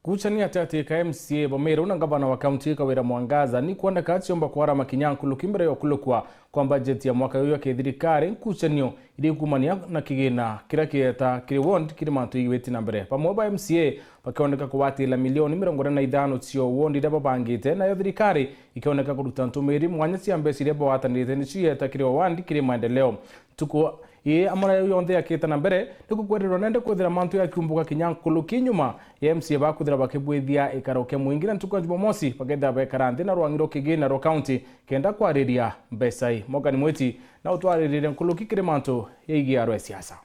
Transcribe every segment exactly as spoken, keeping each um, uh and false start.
Ngucanio gatigatî ka M C A ba Meru na ngavana wa kaunti Kawira Mwangaza ni kwoneka ciomba kwarama kinya nkuruki mbere ya gukurukua kwa bajeti ya mwaka uyu ya kithirikari, ngucanio irikumania na kigina kiria kieta kiri ward kiri mantu igwiti na mbere. Bamwe ba M C A bakioneka kugwatira milioni mirongo ina na ithano cio ward iria babangite, nayo thirikari ikioneka kuruta ntumiri mwanya cia mbeca iria bagwatanirite nicio ieta kiri ward kiri maendeleo. Ntuku ii amwe nayo yonthe yakite na mbere, ni kukwerirwa nende kwithira mantu yakiumbuka kinya nkuruki nyuma ya M C A ba kwithira bakibwithia ikaro kia mwingi, na ntuku ya Jumamosi bakethira bekara nthi na rwangi rwa kigina rwa kaunti kenda kwariria mbeca ii. Morgan Mwiti na utwaririre nkuruki kiri mantu yaigie aro ya siasa.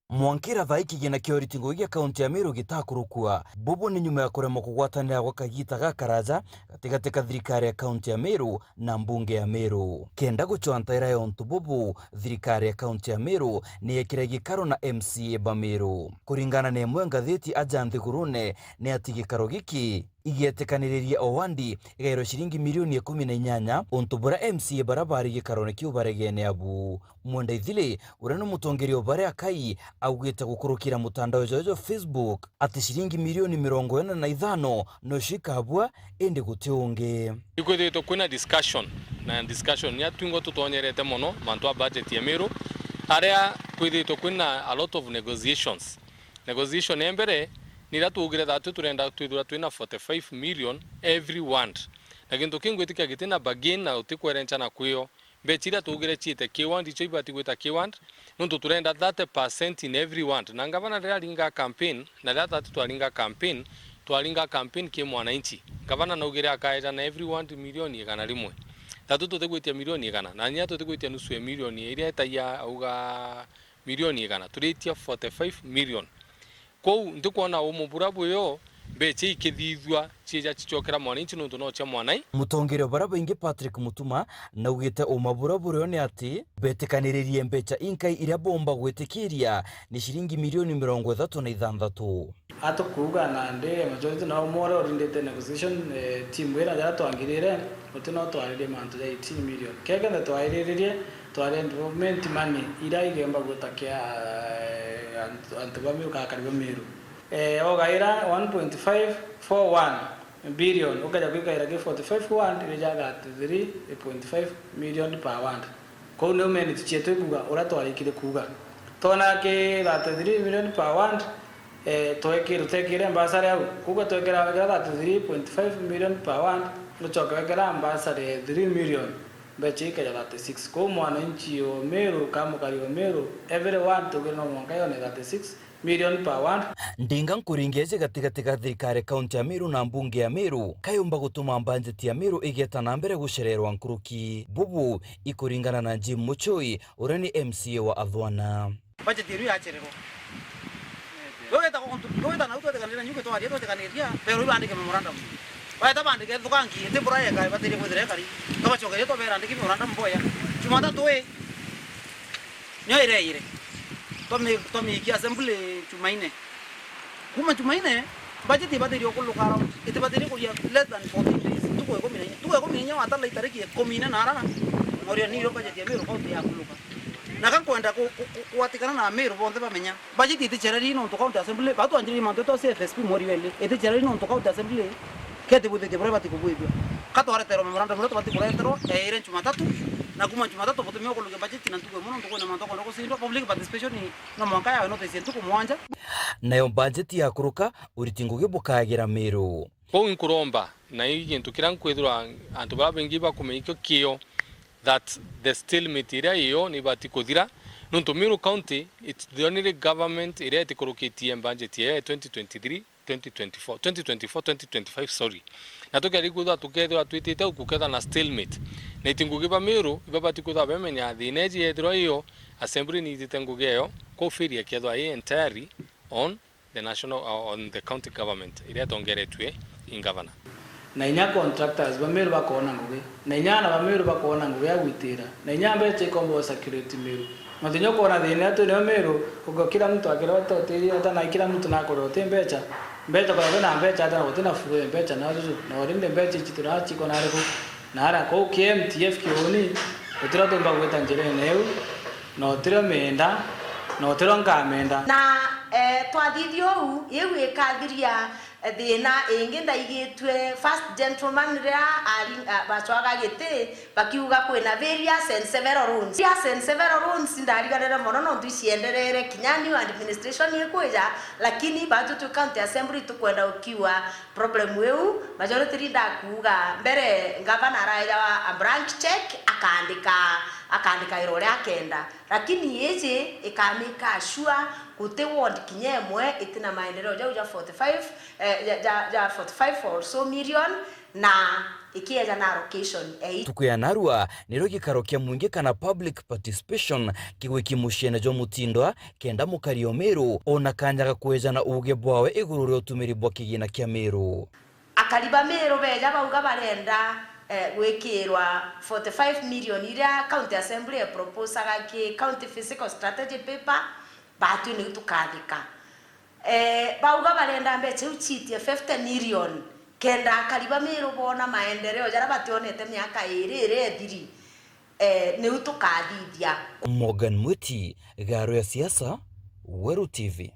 Mwankira thaa ii kigina kia uriti ngugi gia kaunti ya Meru gitakurukua. Bubu ni nyuma ya kuremwa kugwatanira gwa kagiita gakaraja gatigati ka thirikari ya kaunti ya Meru na mbunge ya Meru. Kenda gucwa ntaira ya untu bubu, thirikari ya kaunti ya Meru ni yekire gikaro na M C A ba Meru. Kuringana na imwe ngathiti aja nthigurune, ni ati gikaro giki igietikaniriria o wandi igairwe ciringi milioni ikumi na inyanya, untu buria M C A baria bari gikarone kiu baregene abu. Mwenda Ithili, uria ni mutongeria o baria akai, augite gukurukira mutandao jwa jwa Facebook ati ciringi milioni mirongo ina na ithano nocio ikabua, indi guti ungi. Ikwithitwe kwina discussion, na discussion ni atwingwa tutonyerete mono mantu a budget ya Meru, aria kwithitwe kwina a lot of negotiations. Negotiation ya mbere ni iria twaugire that turenda twithirwa twina forty-five million every ward. Na gintu kingwitikia giti na bargain na utikwerenca na kwio. Mbeca iria twaugire ciite ki ward, icio ibati gwita ki ward, nontu turenda thirty percent in every ward. Na ngavana riria aringa campaign, na riria thatu twaringa campaign, twaringa campaign ki mwananchi. Ngavana naugire akaeja na every ward milioni igana rimwe. Thatu tutigwitia milioni igana, na nya tutigwitia nusu ya milioni iria etagia auga milioni igana, turitia forty-five million. Kwou ntikwona umu bura buyo mbeca ikithithua cieja cicokera mwananchi nontu no cia mwanai. Mutongeria baria baingi Patrick Mutuma naugite uma buria burio ni ati betikaniririe mbeca inkai iria bomba gwitikiria ni ciringi milioni mirongo ithatu na ithanthatu. Atukuuga nandi majority nao more urindite negotiation, eh, team ira jaria twangirire, uti no twaririe mantu ja eighteen million. Kekende twairiririe, twari development money iria igemba gwita kia, eh, antu, antu ba Meru, kana akari ba Meru. Eh, ogaira one point five four one billion, ukeja kwikaira ki forty-five ward, iria ja thirty-three point five million per ward. Kou niu minute cietu ikuuga uria twarikire kuuga. Twona ki thirty-three million per ward, eh, tweki-, tutekire mbasari au. Kuuga twekera, wekera thirty-three point five million per ward, ucoke wekera mbasari three million, mbeca ikeja thirty-six. Kou mwananchi o Meru, ka mukari o Meru, every ward tugire no mwanka yone thirty-six million per ward. Ndinga nkuringeje gatigati ga thirikari kaunti ya Meru na mbunge ya Meru, kayumba gutuma mbanjeti ya Meru igeta na mbere gucererwa nkuruki. Bubu ikuringana na Jim Muchui, uria ni M C A wa Athwana. Budget iru yacererwa. Gwe weta guntu, gwe weta nau twetikanire na nyuke twaria twetikaniriria, pero ibandike memorandum. Baeta bandike thukangi, iti bura yeka, ibatirie kwithira ekari. Twabacokeria twabera andiki memorandum boya. Jumatatu ii, nio ireire. Twami-, twamiikia assembly Jumaine. Kuma Jumaine, budget ibatirie ukuluka around, itibatirie kuria less than fourteen days. Ntuku ikumi na inya. Ntuku ikumi na inya watala itariki ikumi na ina na ara, norio nirio budget ya Meru County yakuluka. Na ka nkwenda ku-, ku-, ku-, kwatikana na Ameru bonthe bamenya, budget iticereri nontu County Assembly, bau twanjiririe mantu twa C F S P mweri wa ili, iticereri nontu County Assembly ketibwithitie buria ibati kubwithua. Ka twareterwa memorandum uria tubati kureterwa, yaire Jumatatu, na kuma Jumatatu butumia ukulukia budget na ntuku imwe nontu kwina mantu akwenda gucindwa, public participation no mwanka yawe notice ya ntuku mwanja. Nayo budget yakuruka, uriti ngugi bukagira Meru. Kwou inkuromba, na i gintu kiria nkwithirwa antu baria baingi bakumenya ikio kio, that the stalemate iria iyo ni ibati kuthira, nontu Meru County, it's the only government iria itikurukitie budget yayo ya twenty twenty-three, twenty twenty-four, twenty twenty-four, twenty twenty-five, sorry. Na tukeri kwithirwa, tukethirwa twitite au, kukethirwa na stalemate. Na iti ngugi ba Meru, ibabati kwithirwa bemenya thina iji yethirwa iyo, assembly ni itite ngugi eyo, kwou failure ikethirwa i entirely on the national, uh, on the county government iria itongeretue i governor. Na inya contractors ba Meru bakoona ngugi, na inya aana ba Meru bakoona ngugi ya gwitira, na inya mbeca ikomba circulate Meru. Nontu inya ukoona thina iria twinayo Meru, uko kila mtu akirota utiri, ata na kila mtu nakorwa uti mbeca, mbeca kwa kwina mbeca, ata na gutina flow ya mbeca na juju, na already mbeca ici tuna ciko na ariku, na ara kou K M T F kiuni, utira tumba gwita njirene iu, na utira menda, na utira nkamenda. Na Eh, twathithia uu, iu ikathiria, eh, thina ingi ndaigitue first gentleman riria ari, ah, bacwaga giti, bakiuga kwina various and several rounds. Various and several rounds ndariganire mono nontu icienderere kinya new administration ikwija, lakini batu twi county assembly tukwenda ukiwa problem iu, majority leader akuuga mbere, ngavana araejawa a blank check, akaandika, akaandika wira uria akenda. Lakini iji ikamake sure guti ward kinya imwe itina maendeleo jau ja forty-five, eh, ja, ja, ja forty-five or so million, na ikieja na allocation ei. Ntuku ya narua, nirio gikaro kia mwingi kana public participation kigwiki muciene jwa Mutindwa, kenda mukari o Meru ona kanya ga kwejana uuge bwawe iguru ria utumiri bwa kigina kia Meru. Akari ba Meru beja bauga barenda, eh, gwikirwa forty-five million iria County Assembly eproposaga ki County Fiscal Strategy Paper, batwi niu tukathika. Eh, bauga barenda mbeca iu ciitie fifty million, kenda akari ba Meru boona maendeleo jaria bationete miaka iiri iria ithiri, eh, niu tukathithia. Morgan Mwiti, Garo ya Siasa, Weru T V.